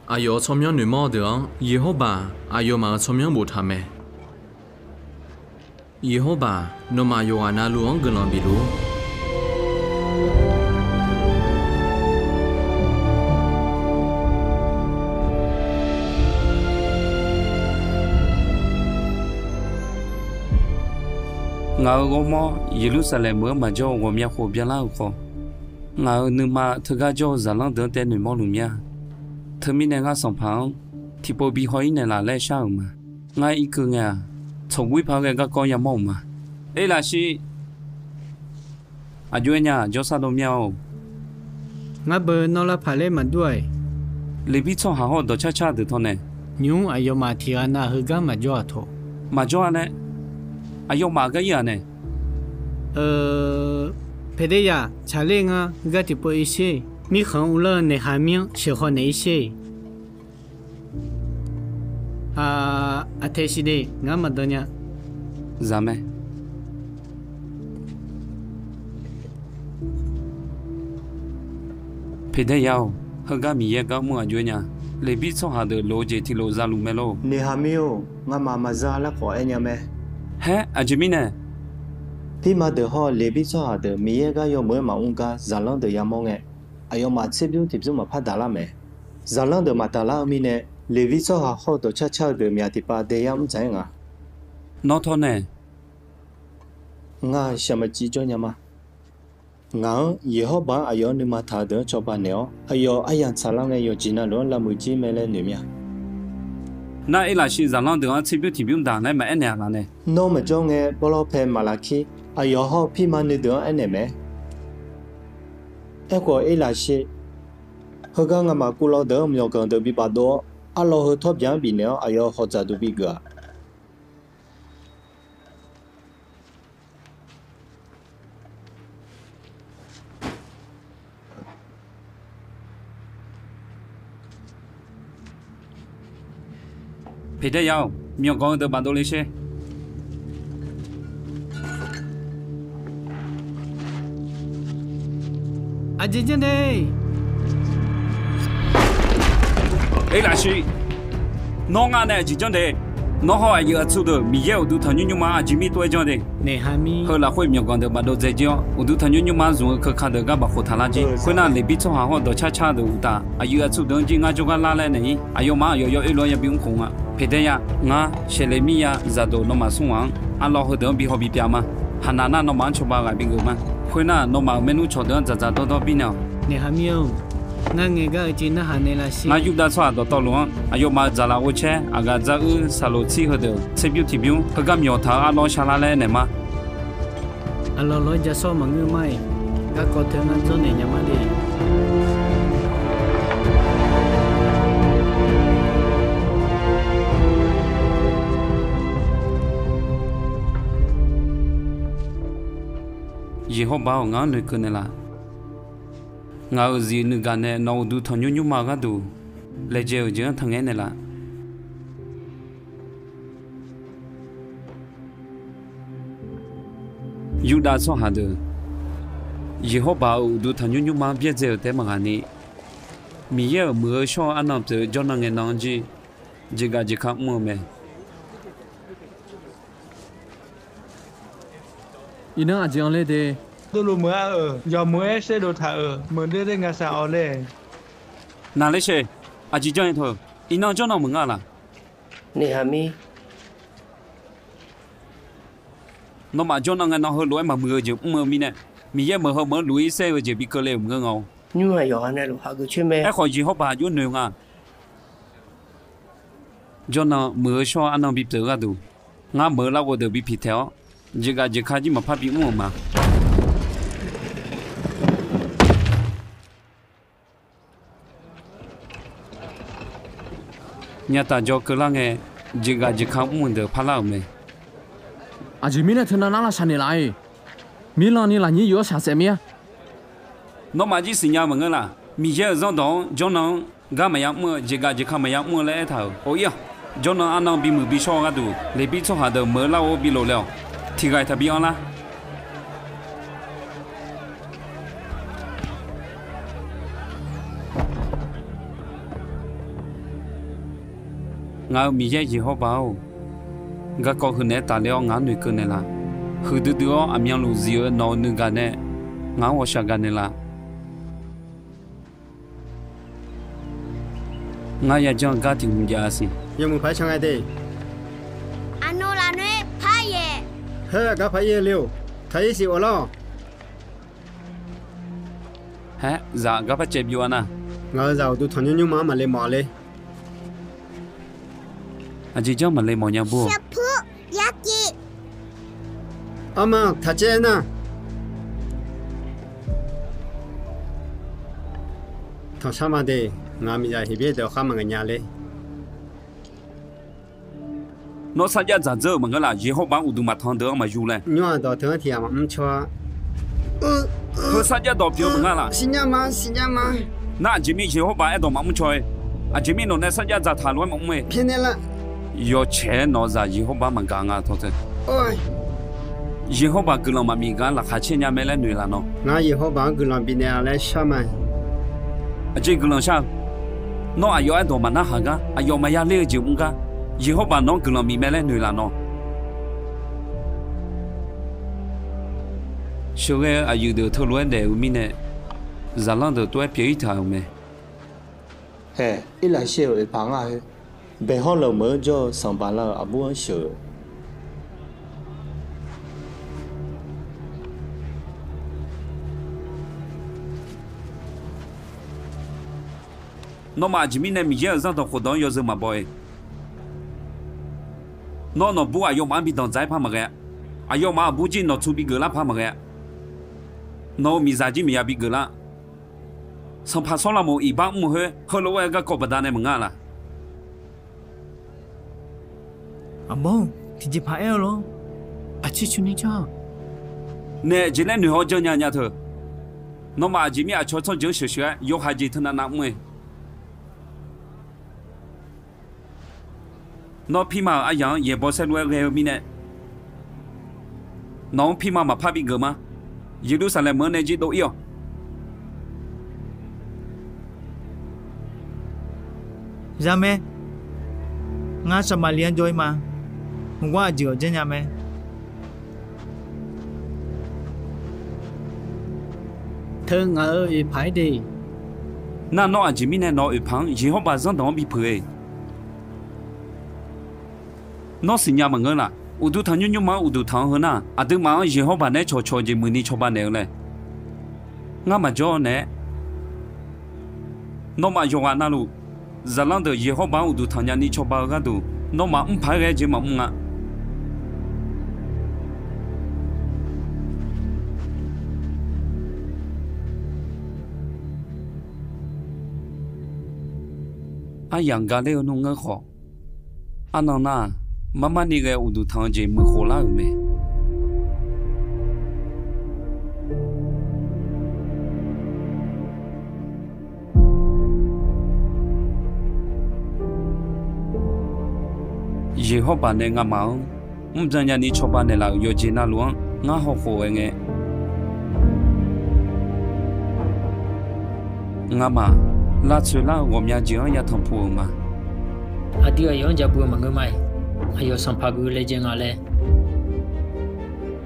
aqyawf-euq tsawrmyanr noeqmawr-eu deuq-anr Yeqhorbaq aqyawfmaf-euq tsawrmyanr boftaq mae. Yeqhorbaq, nawmaf yawqghaq navluf-anr guiqlanq bifluf-ur. Ngaq-euq ghawrmawr Yeqlursaqlaeq meuq-anr maqjawr-eu ghawqmya khof byanlar-eu khawf, ngaq-euq nuima teugar jawr-eu zaqlanr deuq-anr taev noeqmawr luf mir-a. Teumirnae ngar sanqpaq-anr tiqpov bi haw-ir naeqlaf laer shar-euq ma. Ngar irkeuv ngae-aq, Tsawqguir paq ghae garkawv yamawr-euq ma. Erlafshir, aqjox-aer nya jawrsar dov mir-a-or. Ngar beu nawr lavpaq ler maqdur-aq. Leqbir tsawrhaq hawr-eu dawqcar car deuq tawnae, nymq-mr aqyawfmaf tiq ghaq nav heugar maqjawr-aq tawq. Maqjawr-a laer, aqyawfmaf gar ir-aq nae. Paeqdaeryaq, tsaqler ngar heugar tiqpov ir sher. Mirkhanq-anr uvlanr-eu Naeqhaqmir-anr sheuqhaw naeq ir sher. Aqtaeq siqde, ngar maqdan nya. Zaq mae. Paeqdaeryaq-or, heugar Miqyaer gar mr-eu aqjox-aer nya. Leqbir tsawrhaq deuq loq-eu jeq tiqlof zaluf mae lor. Naeqhaqmir-or, ngamaf maqza lar khawf aer nya mae. Haer, aqjeq mirnae, pirma deuq hawr-eu Leqbir tsawrhaq deuq Miqyaer gar yawmuiq-aer maqmr gar zaqlanr deuq yamawr ngae, aqyawfmaf tserbymr tiqbymr maqpar daqlar mae. Zaqlanr deuq maqdaqlar-eu mirnae, Leqbir tsawrhaq hawr-eu dawqcar car-eu deuq myaq tiqpav daeyar mr dzaq-aer nga. Nawr tawr nae, ngar-eu shaqmaqciv jawr nya ma. Ngaq-anr Yeqhawrbaq-anr aqyawf-anr nuima taq-eu deuq-anr cawba naeq-awr, aqyawf aryamq tsaqlar ngae yawqjeq navluf-anr lavmuiq jir mae laer noeq mir-a. Nar Erlafshir zaqlanr deuq-anr tserbymr tiqbymr daq laer maqaer naeq-aq laf nae, nawr maqjawr ngae bawrlawr pae maqlaqkir, aqyawf hawr-eu pirma nuideuq-anr aernaeq mae. Aerkhawf Erlafshir, heugar ngamaf kuvlawv deuq-anr myawqganq deuq bibaf dov-awr, arlawv heu tawrbya-anr bifnaeq-awr aqyawf hawq dzaqduq bigeuf-aq. Paeqdaeryaq-or, myawqganq-eu deuq bafdov le sher. Aqjeq janr de. Erlafshir, nawr ngar nae aqjeq janr de. Nawr hawr-eu aqyuif aqtsu deuq Miqyaer-euq uqduq tanqnymr nymrma-anr aqjeq mir tov-aer janr de. Heu lafkhoer myawqganq deuq bafdov dzae jir-awr, uqduq tanqnymr nymrma zmq-eu keuka deuq gar bafkhof taq lar jir. Khoernar, Leqbir tsawrhaq hawr-eu dawqcar car deuq uqtaf, aqyuif aqtsu deuq-anr jir ngar jawrgar lar laer naeq-ir. Aqyawfmaf-anr aqyawf yawoer lof-aer yabi mr khof nga. Paeqdaeryaq, ngar Saeqleqmiryar zaqdoq nawmaf smr ghaq-anr arlawv heudeuq-anr bi haw bi pyav ma. Haqnaq nar nawmaf-anr cawba ghaq bi geuf ma. Khoernar, nawmaf-euq maernmr cawqdeuq-anr dzaqdzaq dawrdawr birnaeq-awq. Naeqhaqmir-or, ngar ngaeqgar-eu jeq narhaq naeqlaf sher. Ngar Yurdav tsawrhaq dawqtawvluf-anr aqyawfmaf-euq dzaqlaf ghovcaer aqgaf dzar uir saqloq tsir heudeuq tserbymr tiqbymr heugar myawq taq-eu arlawr sharlar laer naeq ma. Aqlawq lawq-aer ja sawr maqngeur ma-iq, garkawv teu ngar dzawrnaeq nya ma de. Yeqhawrbaq-or, ngaq-anr noeqkeuv naeqlaf. Ngaq-euq zif nuigaq nae nawq-euq uqduq tanqnymr nymrma-eu gharduq laejae-euq jeq-anr tangaer naeqlaf. Yurdav tsawrhaq deuq Yeqhawrbaq-euq uqduq tanqnymr nymrma-anr byaerdzae-euq taef-aer maqghaq ni, Miqyaer-euq muiq-eu shawr-eu arnan pyeuf-eu jawrnan ngae nan-anr jir jeqgaf jeqka mr-eu mae. Iqnan aqjeq anr ler de. Dovluf meuq-a-euq yawmuiq-aer saerdov taq-euq meuq doer der nga saq-awq laer. Naqler sher. Aqjeq janr-aer teu-eu, iqnan jawrnan meuq nga laq? Naeqhaqmir, nawmaf jawrnan ngae nan heulof-aer maqmuiq-eu jeq mr-eu mirnae, Miqyaer meuq heu meuq-anr luf-ir saer-eu jeq bi keuvle-euq maqngeur nga-or. Nymr-aq yawqha nae luf hageuf coer mae. Aerkhawf, Yeqhawrbaq aqjox noeq nga. Jawrnan muiq-eu shawr-eu arnan bipyeuf-eu gharduq, ngar meuq-eu larghov deuq bi piqtaeq-awr, jeqgaf jeqka jir maqpar bimr-euq ma. Nyataf jaw keuvlar ngae, jeqgaf jeqka mr-eu deuq parlar-euq mae. Aqjeq mirnae teunav nar lavshaq naeqlaf-iq, mirlanni lafnyir yuf-awr shaqsaef mir-a. Nawmaf jir siqnya maqngeur laq? Miqyaer-euq zanrdawq-anr jawrnan-anr gar maqya mr-eu, jeqgaf jeqka maqya mr-eu laer aertaq-euq. Or-ir-aq, jawrnan arnan bimuiq bishawr-eu gharduq, Leqbir tsawrhaq deuq meuq-eu larghov bilof laer-awq. Tiq ghaq-iq taqbi anrlar. Ngaq-euq Miqyaer Yeqhawrbaq-or, garkawv heu naeq-aer tafler-awr ngaq-anr noeqkeuv naeqlaf. Huiqdui dui-awr aqmyanluf zif-eu nawq-euq nuigaq nae ngaq-anr ghawqshaq gaq naeqlaf. Ngar yajanr-eu gar tiq hmq jav-a siq. Yawmuiq paq-aer can ngae de. Aqnawv lafnoer par yaeq. Haer, aqgar par ir-eu le-or. Taq ir siq ghoflar-awq. Haer, zaq aqgar par caev byov-a nar. Ngaq-euq zaq uqduq tanqnymr nymrma-anr maqle mawf-a le. Aqjeq janr maqle mawf nya bur-or. Arma taqcaev nar, tanqshar ma de. Ngaq miqzaq Heqbyaer deuq khar maqngaeq nya ler. Nawr sarjax dzaqdzeur-euq maqngeur laf? Yeqhawrbaq-anr uqduq maqtanq deuq-anr maqyu laer. Nymr-aq dawq teu-anr tiq ghaq maqmr caw-a. Heu sarjax dawq pyeuf-eu maqnga laf? Siqnya ma, siqnya ma. Nar aqjeq mir Yeqhawrbaq aerdawq maqmr caw-ir? Aqjeq mir nawq nae sarjax dzaqtaq lof-aer maqmr-ir? Yawcaeq-aer nawq-eu zaq Yeqhawrbaq maqgaq nga tawq teu. Yeqhawrbaq guiqlanq maqbif gar laqkhaq caer nya mae laer noeq laf nawr. Ngar Yeqhawrbaq-anr guiqlanq bifnaeq-a laer shar ma. Aqjeq guiqlanq shar-eu? Nawr aqyawf aerdawq maqnarhaq gar, aqyawf maqya ler-eu jeq mr gar, Yeqhawrbaq nawq-anr guiqlanq bif mae laer noeq laf nawr. Sheuqghae-eu aqyuif deuq teulof-aer daef-eu mirnae, zaqlanr deuq tov-aer pyeuf-ir taq-euq mae. Haeq, Erlaqshir-euq oeqpaq ngar khoer, baeqhawr lawq meuq-anr jawr-eu sanqpaq lar-euq aqbur-anr sheuq-eu. Nawmaf aqjeq mirnae Miqyaer-euq zanrdawq khofdawq-anr yawzeu maqbaw-ir? Nawr nawqbur aqyawfmaf-anr bi danqdzaq-aer par maqghae-a. Aqyawfmaf aqbur jir nawqtsu bi geuflar par maqghae-a. Nawq-euq miqzaq jir maqya bi geuflar. Sanqpaq Sawrlaqmoq iqbax mr-eu khoer heulof-aer garkawv baqdanae maqnga laf? Aqbawr-or, tiqjeqpaq aer-eu lor. Aqcoer coeni janr-aq, naeq jeq laer noeq-awr janrnya nya teu. Nawmaf aqjeq mir aqcawq tsawrjeuq-anr sheuqsheuq-aer yawqha jeq teunav nav mr-eu. Nawr pirma-euq aryaq-anr yaeqbawq saerlu-aer ghae-eu mirnae, nawq-anr pirma maqpar bigeuf ma. Yeqlursaqlaeq meuq-anr nae jir dov-ir-awq. Zaqmae, ngar Saqmaqliv-anr jawr-ir ma. Maqgawr aqjeq-awq janrnya mae. Teu ngaq-euq oeqpaq-aer de. Nar nawr aqjeq mirnae nawq-euq oeqpaq-anr Yeqhawrbaq zanrdawq-anr bipeuq-eu? Nawr siqnya maqngeur laf? Uqduq tanqnymr nymrma-anr uqduq tanq-anr heu nar, aqduimaf-anr Yeqhawrbaq naeq-aer cawqcawq jeq muiqni cawba naeq-eu laer ngar maqjawr naeq-aer, nawmaf yawqghaq navluf, zaqlanr deuq Yeqhawrbaq-anr uqduq tanqnya ni cawba-eu gharduq, nawmaf mr paq-aer ghae-eu jeq maqmr nga. Aryamq gale-eu nmr ngeur khawf, arnan nar-aq, marmarni ghae uqduq tanq-eu jeq muiqkhof lar-euq mae. Yeqhawrbaq nae ngamaf-anr mrbyan nyani cawba naeqlaf-euq yawqjeq navluf-anr ngar hawkhof-aer ngae, ngamaf lavtsoeq lar-eu ghawqmya jeq-anr yatanq puq-euq ma. Aqdui aqyawf-anr jav buq-eu maqngeur ma-iq, aqyawf sanqpaq geuf laejae nga laer.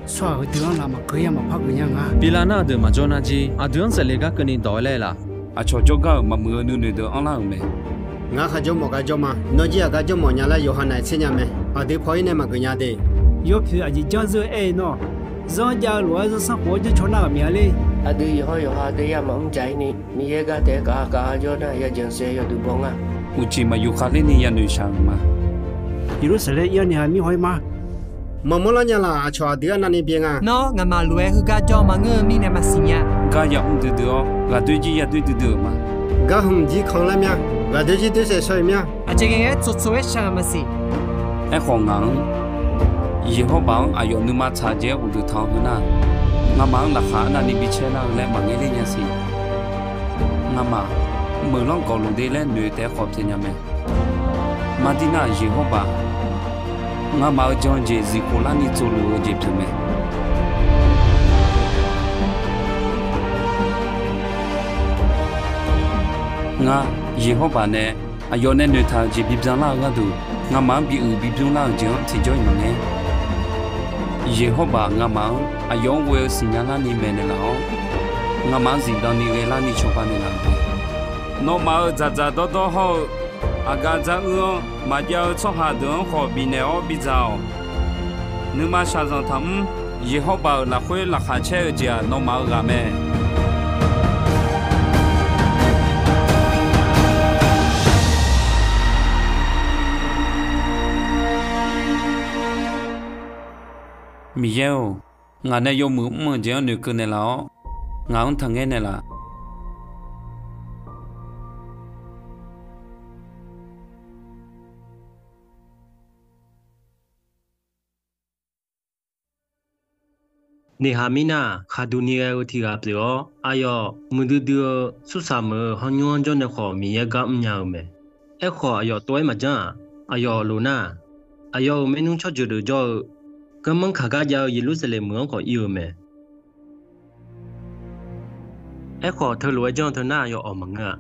Tsawrhaq heudeuq-anr laf maqkeuv-ir-a maqpar geuf nya nga. Pilav nar aqdeuq maqjawr nar jir, aqdui-anr zaeqle gar keuvni dawq-aer laer-eu laf? Aqcawq jawrgar-euq maqmuiq-eu nuinoeq deuq anrlar-euq mae. Ngar khaq jawr mawf gar jawr ma. Nawr jir aqgar jawr mawf nya laer yawqha naq-aer tser nya mae. Aqdui paw-ir nae maqgeuf nya de. Yawpoeq aqjeq janr zeur-eu aer-eu nawr, zanr jav-eu lof-aer zanrsanrkhof-anr janrcaw nar-euq maqya ler. Aqdui yawqha yawqha daeyar maqmr dzaq-ir ni, Miqyaer gar taef-aer kaf kaf-a jawr nar ya jansaev yawduq baw nga. Uqcif maqyuf khavler ni ya noeqshaq-euq ma. Yeqlursaqlaeq ir-awr nae ha mir haw-ir ma. Maqmawr lar nya laf? Aqcawq aqdui arnavni byae nga. Nawr ngaqmaq lof-aer heugar jawr maqngeur-eu mirnae maqsiq nya. Gar yamr duidui-awr, ghaqdoer jir yadoer duidui-euq ma. Gar hmq jir kanq lar mya. Ghaqdoer jir doer saef shaw-iq mya. Aqjeq ghae ghae-aer tsovtsov-aer shaq-euq maqsiq. Aerkhawf ngaq-anr, Yeqhawrbaq-anr aqyawf nuima tsaq jeq-aer uqduq tanq-eu heu nar, ngamaf-anr laqkhaq arnavni bicaer lar-eu laer maqngaer ler nya siq. Ngamaf meuqlanr gawqluf de laer noeq taef-aer khawf pyaeq nya mae. Mardir nar Yeqhawrbaq, ngamaf-euq jan-eu jeq zifkhof larni tsovluf-eu jeq pyeuf mae. Ngar, Yeqhawrbaq nae aqyawf nae noeqtaq-euq jeq bibyan lar-eu gharduq, ngamaf-anr bi uiq bi bymr lar-euq jeq-anr tiqjawr-iq maqngaer. Yeqhawrbaq ngamaf-anr aqyawf-anr ghoe-eu siqnya larni maeqnaeq laf-awr, ngamaf-anr zifdan ni ghae larni cawba naeqlaf-euq mae. Nawmaf-euq dzaqdzaq dawrdawr hawr-eu aqgaf dzar uir-anr maqjav-eu tsawrhaq deuq-anr khawf bifnaeq-awr bidzaq-awq. Nuima shaqzanq taqmr. Yeqhawrbaq-euq lafkhoer laqkhaq caer-eu jeq-aq, nawmaf-euq ghaq mae. Miqyaer-or, Ngaq nae yawmuiq mr-euq jeq-anr noeqkeuv naeqlaf-awr, ngaq-anr taqngaer naeqlaf. Neqhaq mirnae khaqduq ni ghae-eu tiq ghaq pyeuf-awr, aqyawf muiqdui dui-eu Sursaq meuq-euq hawr nymr-anr jawr nae khawf Miqyaer gar mrnya-eu mae. Aerkhawf, aqyawf tov-aer maqjanr-aq, aqyawf lof nar, aqyawf-euq maernmr tsawrjeuq deuq jawr-eu, garmanr kaq gar jav-eu Yeqlursaqlaeq meuq-anr khawf ir-eu mae. Aerkhawf, teulof-aer janr-eu teu nar, aqyawf awq maqngeur-a.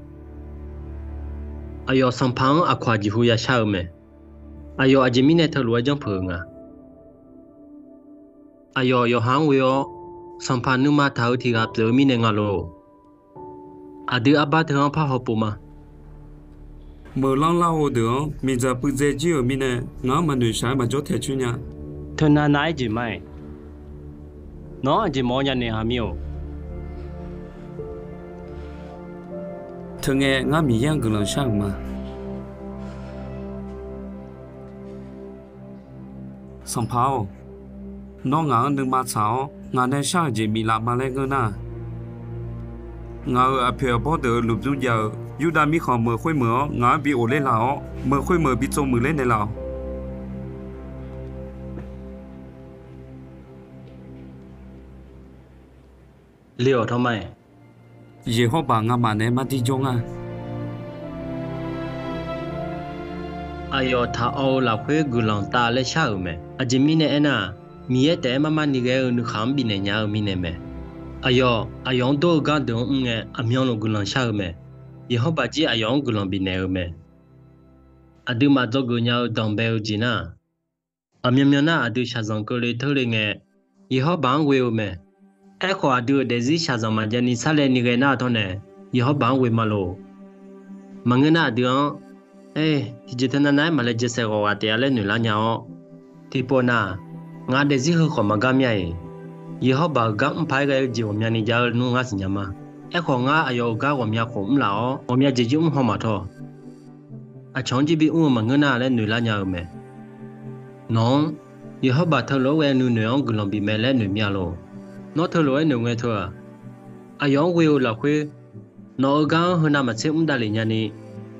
Aqyawf Sanqpaq-anr aqkawq-aq jeqhu yashar-eu mae. Aqyawf aqjeq mirnae teulof-aer janr peuq-eu nga. Aqyawf yawqha-anr ghoe-awr, Sanqpaq nuima taq-eu tiq ghaq pyeuf-eu mirnae nga lor. Aqdui arbar teu-anr parhaw pov ma. Meuqlanr larghov deuq-anr miqdzaq puivdzae jir-euq mirnae, ngaq-anr maqnoeq shaq-aer maqjawr taeq coer nya. Teunav nav-aer jeq ma-iq, nawq-anr aqjeq mawf-eu nya, Neqhaq mir-or. Teungae ngar Miqyaer-anr guiqlanq shar-euq ma. Sanqpaq-or, nawr ngaq-anr nuima tsaq-awr, ngaq nae shar-euq jeq biflaf ma laer ngeur nar, ngaq-euq aqpoeq aqbawr deuq-euq lmqbymr jav-eu Yurdav mirkhanq meuq khoermeuq-anr ngaq-anr bi ghofler laf-awr, meuq khoermeuq bi tsov muiqler naeqlaf-awq. Le-awq tawr ma-iq, Yeqhawrbaq ngamaf naeq-aer mardir jawr nga. Aqyawf taq awv-eu lafkhoer guiqlanq tav laer shar-euq mae. Aqjeq mirnae aernar, Miqyaer taef-aer mar mar ni ghae-eu nuikhanq-anr bifnaeq nya-eu mirnae mae. Aqyawf, aqyawf-anr dawr-eu gar deuq-anr mr ngae, aqmyanluf guiqlanq shar-eu mae. Yeqhawrbaq jir aqyawf-anr guiqlanq bifnaeq-eu mae. Aqduimaf dzawgeuf nya-eu danqbae-eu jeq nar, aqmyanmyan nar aqdui shaqzanq keuvle teurle ngae, Yeqhawrbaq-anr ghoe-eu mae. Aerkhawf, aqdui-euq daefzir shaqzanq maqjav ni sarlae ni ghae nar tawr nae, Yeqhawrbaq-anr ghoe ma lor. Maqngeur nar aqdui-anr, Aer, tiqjeq teunav nav-aer maq laejae saeq ghawq ghaq taef-a laer noeqlar nya-awr, tiqpov nar, ngaq daefzir heu khawf maqgar mya-iq, Yeqhawrbaq-euq gar mr paq-aer ghae-eu jeq ghawqmyani jav-eu nmr ngar siqnya ma. Aerkhawf, ngar aqyawf-euq gar ghawqmya khof mrlaf-awr, ghawqmya jeq jir mr haw maqtawr. Aqcawq-anr jir bimr-eu maqngeur nar laer noeqlar nya-eu mae. Nawq-anr, Yeqhawrbaq teulof-aer ghae-eu nuinoeq-anr guiqlanq bif mae laer noeq mya lor. Nawr teulof-aer noeq ngae teu-aq, aqyawf-anr ghoe-eu lafkhoer, nawq-euq gar-anr heunav maqtser mr davlef nyani,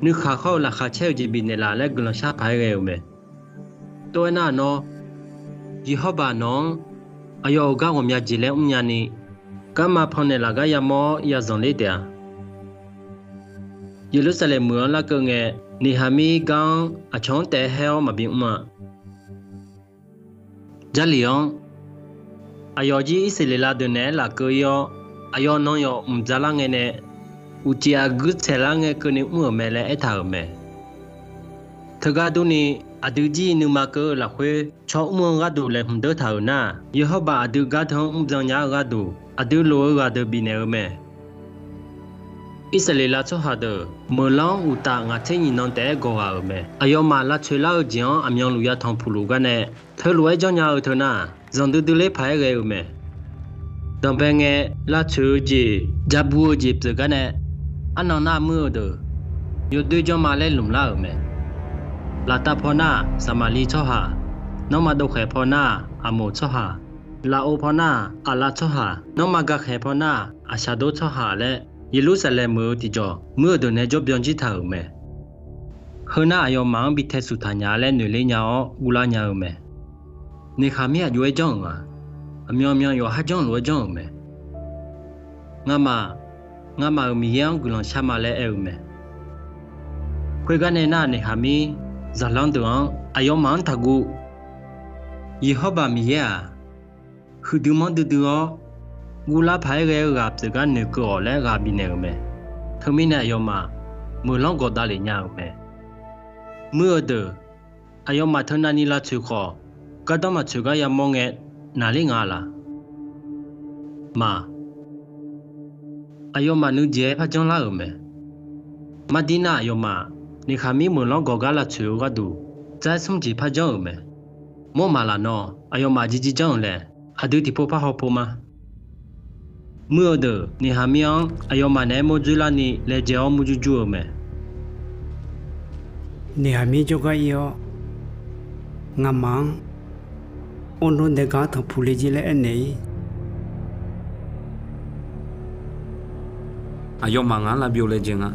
nuikhanq khawr-eu laqkhaq caer-eu jeq bifnaeq laf laer guiqlanq shar paq-aer ghae-euq mae. Tov-aer nar nawr, Yeqhawrbaq nawq-anr aqyawf-euq gar ghawqmya jeq laer mrnya ni, garma pannaeq laf gar yamawr-awr yazanq ler taef-a. Yeqlursaqlaeq meuq-anr larkeuv ngae, Neqhaqmir gar-anr aqcawq-anr taef-aer haer-awr maqbi mr-a. Jarlif-anr, aqyawf jir Irsaqleqlav deuq naeq-aer lafkeuv ir-awr, aqyawf nan yawf mqdzaq lar ngae nae, uqcif aqguir tsaeq lar ngae keuvni mr-euq mae laer aertaq-euq mae. Teugar durni, aqdui jir nuima keuv-eu lafkhoer tsawr mr-eu gharduq laeqhmq deur taq-euq nar, Yeqhawrbaq aqdui gar teu-anr mrbyan nya-eu gharduq, aqdui lof-eu ghaq deuq bifnaeq-eu mae. Irsaqleqlav tsawrhaq deuq meuqlanr uqtaf ngaq tser nyiq nan taef-aer gawq ghaq-euq mae. Aqyawfmaf lavtsoeq lar-eu jeq-anr aqmyanluf yatanq puq luf gar nae, teulof-aer janrnya-eu teu nar, zanqdui dui ler paq-aer ghae-eu mae. Danqbae ngae, lavtsoeq-eu jeq, ja bu-eu jeq pyeuf gar nae, arnan nar muir-eu deuq, yawdoer janrma laer lmq lar-euq mae. Laftav paw nar, Saqmaqliv tsawrhaq, nanrma dovkhaeq paw nar, Aqmoq tsawrhaq, lafov paw nar, Aqlav tsawrhaq, nanrma gakhaeq paw nar, Aqshaqdor tsawrhaq laer, Yeqlursaqlaeq meuq-eu tiqjawq muir-eu deuq nae jawr byan jir taq-euq mae. Heu nar aqyawfmaf-anr bi tae suq taq nya laer noeq ler nya-awr guvlar nya-eu mae. Neqhaqmir aq jov-aer janr-euq nga. Aqmyanmyan yawqhar janrluf-aer janr-euq mae. Ngamaf, ngamaf-euq Miqyaer-anr guiqlanq shar ma laer aer-eu mae. Khoergar nae nar, Neqhaqmir zaqlanr deuq-anr aqyawfmaf-anr taqguv. Yeqhawrbaq Miqyaer-aq, huiqdui manrdui dui-awr, guvlar paq-aer ghae-eu ghaq pyeuf gar noeqkeuv-awq laer ghaq bifnaeq-euq mae. Teumirnae aqyawfmaf meuqlanr gawq davlef nya-euq mae. Muir-eu deuq, aqyawfmaf teu navni lavtsoeq khawf, gardanr maqtsoeq gar yamawr ngae, naqler nga laq? Maq, aqyawfmaf nuijeq-aer par janrlar-euq mae. Mardir nar aqyawfmaf Neqhaqmir meuqlanr gawq gar lavtsoeq-eu gharduq, tsaer smr jeq par janr-euq mae. Mawr maq laf nawr aqyawfmaf jirjir janr-euq lae, aqdui tiqpov par hawpov ma. Muir-eu deuq Neqhaqmir-anr aqyawfmaf naeq-aer mawr dzoer larni laejae-awr murjur jur-eu mae. Neqhaqmir jawrgar ir-awr, ngamaf-anr Ornor daegar tanqpuq le jir laer aernaeq-ir. Aqyawfmaf ngaq-anr lavbyov laejae nga.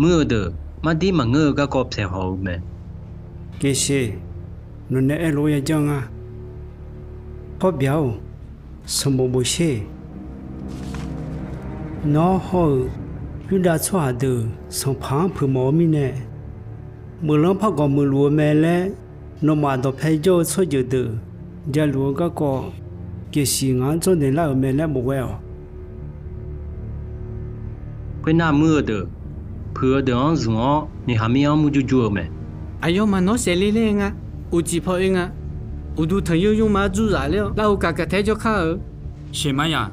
Muir-eu deuq, mardir maqngeur-eu garkawv pyaeqhaw-eu mae. Keqsheq, nawq nae aerlof-aer yajanr nga. Pawrbya-or, sanqbof bof sher. Nawr hawr-eu Yurdav tsawrhaq deuq sanqpaq-anr puiq mawf-eu mirnae, meuqlanr par gawq muiqluf-eu mae laer, nawmaf dawqpae jawr-eu tsawrjeuq deuq jaluf-eu garkawv, Keqsheq ngaq-anr dzawrnaeq lar-euq mae laer bof ghae-awq. Khoernar, muir-eu deuq, puiq-eu deuq-anr zmq-awr, Neqhaqmir-anr murjur jur-eu mae. Aqyawfmaf nawr saefle ler nga. Uqcif paw oe nga. Uqduq tanqnymr nymrma-anr dzur zaf ler-awr, larhu kaq kaq taef-aer jawr kar-eu. Sheqmarya,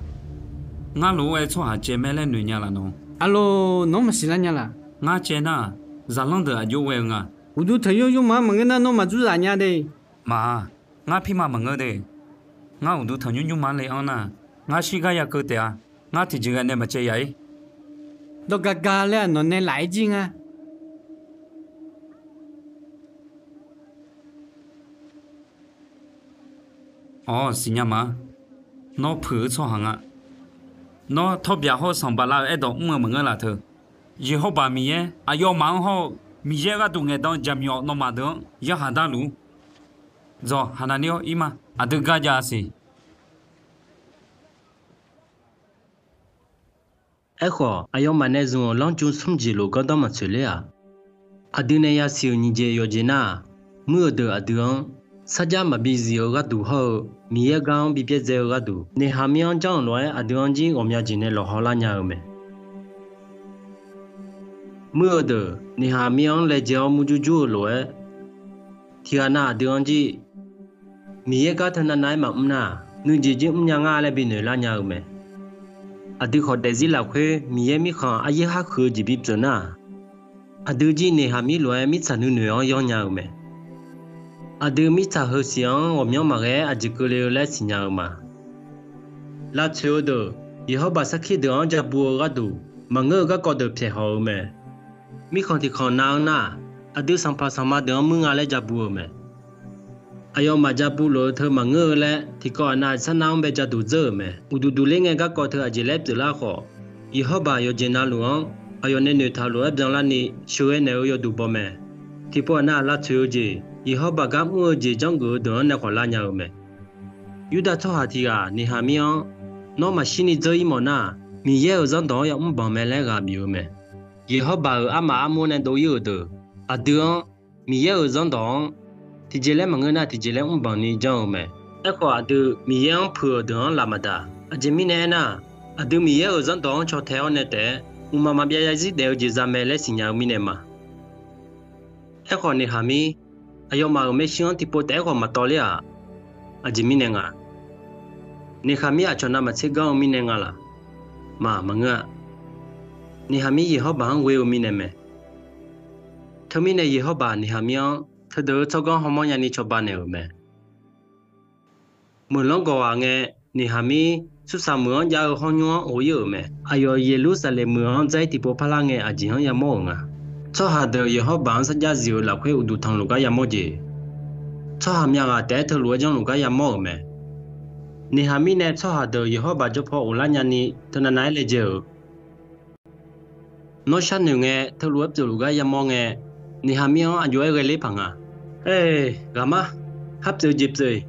ngar lof-aer tsawrhaq caev mae laer noeq nya laf nawq? Arlawr, nawr maqsiq lar nya laf? Ngar caev nar-aq, zaqlanr deuq aqjox ghae-eu nga. Uqduq tanqnymr nymrma-anr maqngeur nar, nawr maqdzur zaf nya de. Maq-a, ngar pirma maqngeur de. Ngar uqduq tanqnymr nymrma-anr le-anr nar, ngar shirgar ya keuv taef-a. Ngar tiqjeq ghae nae maqcaev yaq-ir. Dawq gaq gaq laer-aq, nawq nae laf-aer jir nga. Awq, siqnya ma. Nawr puiq-eu tsawrhaq nga. Nawr tawrbyaq hawr-eu Sanqbaqlav-eu aerdawq mr-eu maqngeur laf teu. Yeqhawrbaq Miqyaer aqyawfmaf-anr hawr-eu Miqyaer gharduq ngaeqdan-eu jaqmyawf nawmaf deuq-anr yarhaq darluf-ur. Dzaw, haqnavni-awr ir ma. Aqdui gar jav-a siq. Aerkhawf, aqyawfmaf nae zmq-euq lanrju smr jeq lof gardanr maqtsoeq ler-aq, aqdui nae yasiq-euq nyiq jeq yawqjeq nar-aq, muir-eu deuq aqdui-anr sarjax maqbi zif-eu gharduq hawr-eu, Miqyaer gar-anr bi byaerdzae-eu gharduq, Neqhaqmir-anr janr-euq lof-aer aqdui-anr jir ghawqmya jeq nae lawqhaw lar nya-eu mae. Muir-eu deuq Neqhaqmir-anr laejae-awr murjur jur-eu lof-aer, tiqghaq nav aqdui-anr jir Miqyaer gar teunav nav-aer maqmr nar-aq, nuijeq jir mrnya nga laer binoeq lar nya-eu mae. Aqdui khawf daefzir lafkhoer Miqyaer mirkhanq aryaer khar huiq-eu jeq bipyeuf nar-aq, aqdui jir Neqhaqmir lof-aer mirtsaq nuinoeq-anr yanr nya-eu mae. Aqdui mirtsaq heusiq-anr ghawqmyanr maqghae-aer aqjeq keuvle-eu laer siqnya-eu ma. Lavtsoeq-eu deuq, Yeqhawrbaq sarkir deuq-anr ja bu-eu gharduq, maqngeur-eu garkawv deuq pyaeqhaw-eu mae. Mirkhanq tiqkhanq nav-anr nar-aq, aqdui sanqpaq sanqma deuq-anr muir nga laer ja bu-euq mae. Aqyawfmaf ja bu lof-eu teu maqngeur-eu laer, tiqkawv aqnav sar nar-anr bae ja duq dzeur-euq mae. Uqduq duq ler ngae garkawv teu aqjeq laer pyeuflar khawf, Yeqhawrbaq yawqjeq navluf-anr aqyawf nae noeqtaq-eu lof-aer byanlarni sheuqghae naeq-eu yawduq baw mae. Tiqpov aqnav lavtsoeq-eu jeq, Yeqhawrbaq gar mr-eu jeq janrgeuf-eu deuq-anr nae khawf lar nya-eu mae. Yurdav tsawrhaq tiq ghaq Neqhaqmir-anr, nawr maqshirni dzeur-ir mawf nar-aq, Miqyaer-euq zanrdawq-anr yamr banq mae laer ghaq bif-eu mae. Yeqhawrbaq-euq armaf armur nae dov-ir-euq deuq, aqdui-anr Miqyaer-euq zanrdawq-anr tiqjeq laer maqngeur nar, tiqjeq laer mr banq ni janr-eu mae. Aerkhawf, aqdui Miqyaer-anr puiq-euq deuq-anr laf maqdaq. Aqjeq mirnae aernar, aqdui Miqyaer-euq zanrdawq-anr caw tae-awr nae taef-aer, mqmaq maqbyav zarzir daef-eu jeq za mae laer siqnya-eu mirnae ma. Aerkhawf, Neqhaqmir, aqyawfmaf-euq maershuir-anr tiqpov taef-aer khawf maqtawv ler-aq, aqjeq mirnae nga? Neqhaqmir aqcawq navmaqtser ganr-eu mirnae nga laq? Maq, maqngeur-a. Neqhaqmir Yeqhawrbaq-anr ghoe-eu mirnae mae. Teumirnae Yeqhawrbaq Neqhaqmir-anr teudeuq-eu tsawrganr hawmawr nyani cawba naeq-euq mae. Meuq lanr gawq ghaq ngae, Neqhaqmir Sursaq meuq-anr jav-eu hawr nymr-anr ghof-ir-euq mae. Aqyawf Yeqlursaqlaeq meuq-anr dzair tiqpov parlar ngae aqjeq-anr yamawr-euq nga. Tsawrhaq deuq Yeqhawrbaq-anr sarjax zif-eu lafkhoer uqduq tanq luf gar yamawr jeq. Tsawrhaq myav ghaq taef-aer teulof-aer janrluf gar yamawr-euq mae. Neqhaqmir nae tsawrhaq deuq Yeqhawrbaq jawr paw ghoflar nyani teunav nav-aer laejae-euq. Nawr sharnoeq ngae teulof-aer pyeufluf gar yamawr ngae, Neqhaqmir-anr aqjox-aer ghae ler paq nga. Aer, ghaqmar, khar pyeuf jeq pyeuf-iq,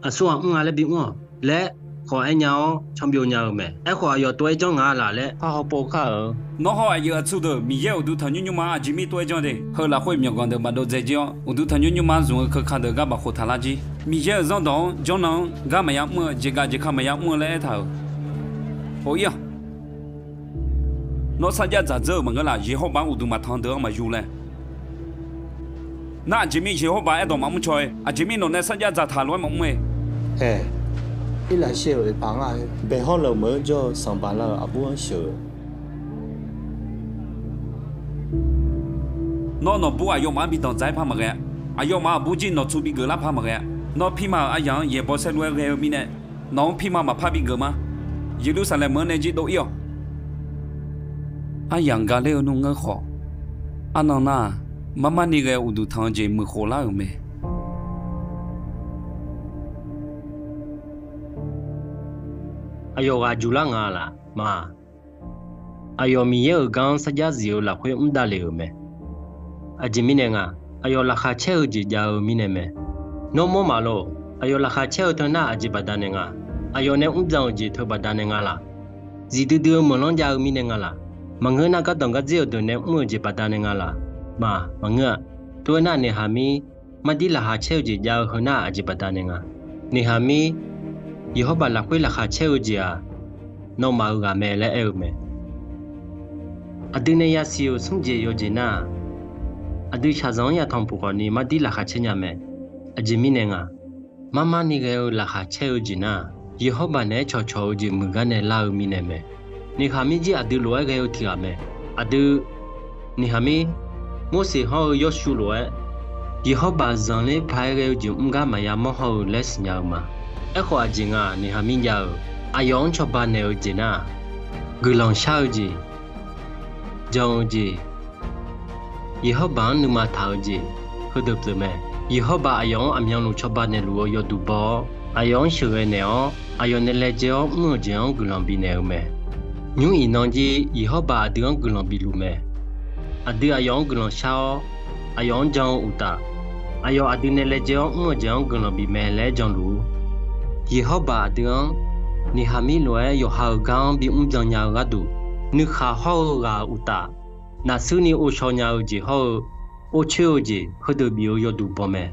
aqsur ghaq mr nga laer bimr-awq laer khawf aernya-awr canbyov nya-eu mae. Aerkhawf, aqyawf tov-aer janr nga laf laer parhaw pov kar-euq. Nawr hawr aqyuif aqtsu deuq Miqyaer uqduq tanqnymr nymrma aqjeq mir tov-aer janr de. Heu lafkhoer myawqganq deuq maqdov dzae jir-awr, uqduq tanqnymr nymrma zmq-eu keuka deuq gar bafkhof taq lar jir. Miqyaer-euq zanrdawq-anr janrnan-anr gar maqya mr-eu, jeqgaf jeqka maqya mr-eu laer aertaq-euq. Or-ir-awq. Nawr sarjax dzaq dzeur-euq maqngeur laf, Yeqhawrbaq-anr uqduq maqtanq deuq-anr maqyu laer. Nar aqjeq mir Yeqhawrbaq aerdawq maqmr caw-e. Aqjeq mir nawq nae sarjax dzaqtaq lof-aer maqmr-e. Aer, Irlaqshir-euq oeqpaq ngar-eu, baeqhawr leuq meuq-anr jawr-eu Sanqbaqlav-euq aqbur-anr sheuq-eu. Nawr nawqbur aqyawfmaf-anr bi danqdzaq-aer par maqghae-a. Aqyawfmaf aqbur jir nawqtsu bi geuflar par maqghae-a. Nawr pirma-euq aryaq-anr yaeqbawq saerlu-aer ghae-eu mirnae, nawq-anr pirma maqpar bi geuf ma. Yeqlursaqlaeq meuq-anr nae jir dov-ir-awq. Aryamq gale-eu nmr ngeur khawf, arnan nar-aq, marmarni ghae uqduq tanq-eu jeq muiqkhof lar-euq mae. aqyawf ghaq juq lar nga laf ma. Aqyawf Miqyaer-euq gar-anr sarjax zif-eu lafkhoer mr davlef-euq mae. Aqjeq mirnae nga, aqyawf laqkhaq caer-eu jeq jav-eu mirnae mae. Nawr mawr maqlor, aqyawf laqkhaq caer-eu teu nar aqjeq baqdanae nga? Aqyawf nae mrbyan-euq jeq teu baqdanae nga laf? Zifdui dui-eu meuqlanr jav-eu mirnae nga laf? Maqngeur nar gardanq gardzer-eu deuq nae mr-eu jeq baqdanae nga laf? Ma, maqngeur-a. Tov-aer nar, Neqhaqmir mardir laqkhaq caer-eu jeq jav-eu heu nar aqjeq baqdanae nga? Neqhaqmir Yeqhawrbaq lafkhoer laqkhaq caer-eu jeq-aq, nawmaf-euq ghaq mae laer aer-eu mae. Aqdui nae yasiq-euq smr jeq yawqjeq nar-aq, aqdui shaqzanq-anr yatanq puq khawfni mardir laqkhaq caer nya mae. Aqjeq mirnae nga, marmarni ghae-eu laqkhaq caer-eu jeq nar-aq, Yeqhawrbaq naeq-aer cawqcawq-eu jeq muiqgar nae lar-eu mirnae mae. Neqhaqmir jir aqdui lof-aer ghae-eu tiq ghaq mae. Aqdui, Neqhaqmir, Morseq hawr-eu Yawrshuv lof-aer, Yeqhawrbaq zanqler paq-aer ghae-eu jeq mr gar maqya mawr haw-eu laer siqnya-eu ma. Aerkhawf aqjeq nga, Neqhaqmir jav-euq aqyawf-anr cawba naeq-eu jeq nar-aq, guiqlanq shar-eu jeq, jan-eu jeq, Yeqhawrbaq-anr nuima taq-eu jeq, heudeuq pyeuf mae. Yeqhawrbaq aqyawf-anr aqmyanluf cawba naeqluf-eu yawduq baw-awr, aqyawf-anr sheuqghae naeq-awr, aqyawf nae laejae-awr mr-euq jeq-anr guiqlanq bifnaeq-eu mae. Nymr iqnan jir Yeqhawrbaq aqdui-anr guiqlanq bif luf mae. Aqdui aqyawf-anr guiqlanq shar-awr, aqyawf-anr jan-eu uqtaf, aqyawf aqdui nae laejae-awr mr-eu jeq-anr guiqlanq bif mae laer janluf-ur. Yeqhawrbaq aqdui-anr Neqhaqmir lof-aer yawqha-euq gar-anr bimr byan nya-eu gharduq, nuikhaq hawr-eu ghaq-euq uqtaf, naqsuirni ovshaw nya-eu jeq hawr-eu, ovcoer-eu jeq heudeuq bif-eu yawduq baw mae.